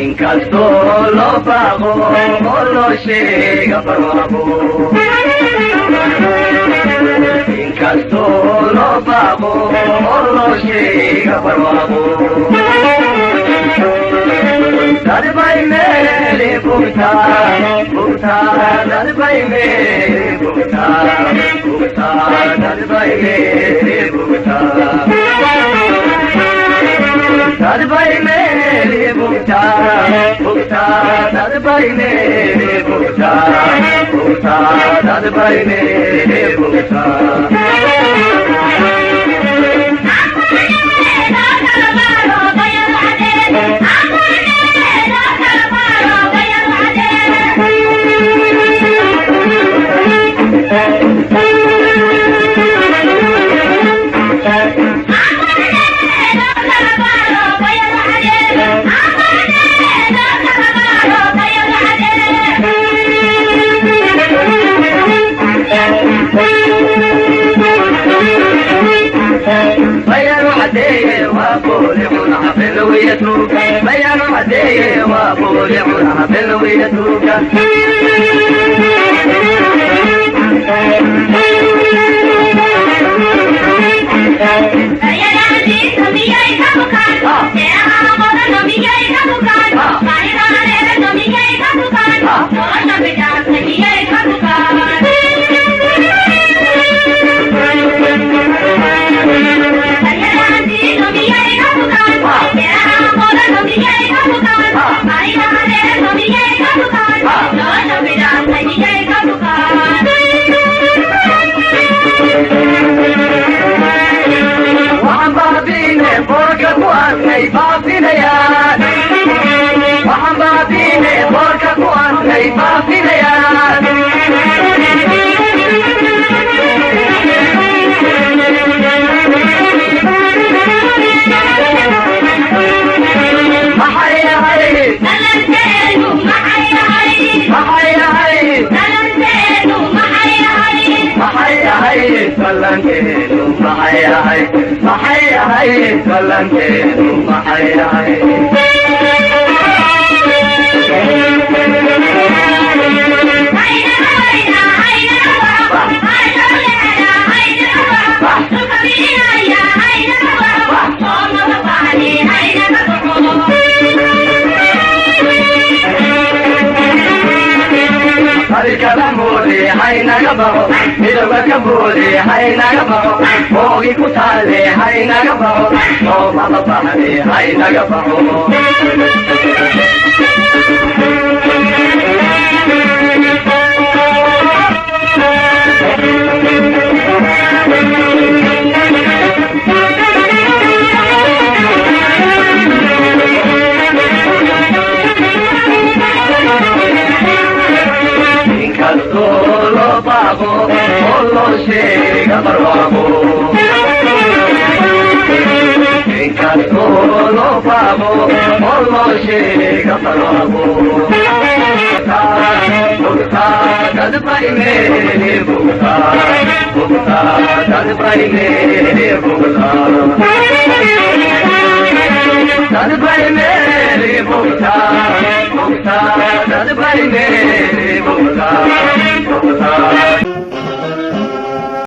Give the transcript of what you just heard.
Inkastoo loo baaqo oo loo sheega barwaaqo, inkastoo loo baaqo oo loo sheega barwaaqo, dadbay meeli bugtaa bugtaa, dadbay meeli bugtaa bugtaa, dadbay meeli bugtaa, dadbay meeli bugtaa bugtaa, dadbay meeli bugtaa bugtaa, dadbay meeli bugtaa. Bayaanu cadeeye waa booli cuna bilwiya tuuga, bayaanu cadeeye waa booli cuna bilwiya tuuga. Waxaan baabiine boorka ku arkay baafinayaan, waxaan baabiine boorka ku arkay baafinayaan. Maxay ahayd? Maxay ahayd? Maxay ahayd ballankeenu? Maxay ahayd? Maxay ahayd ballankeenu? Maxay ahayd? Qabilkaba moode haynaga baxo, midowga ka boode haynaga baxo, boogi ku taale haynaga baxo, soomaba bahne haynaga baxo. Inkastoo loo baaqo oo loo sheega barwaaqo, inkastoo loo baaqo oo loo sheega barwaaqo, bugtaa dadbay meeli bugtaa bugtaa, dadbay meeli bugtaa, dadbay meeli bugtaa bugtaa, dadbay meeli bugtaa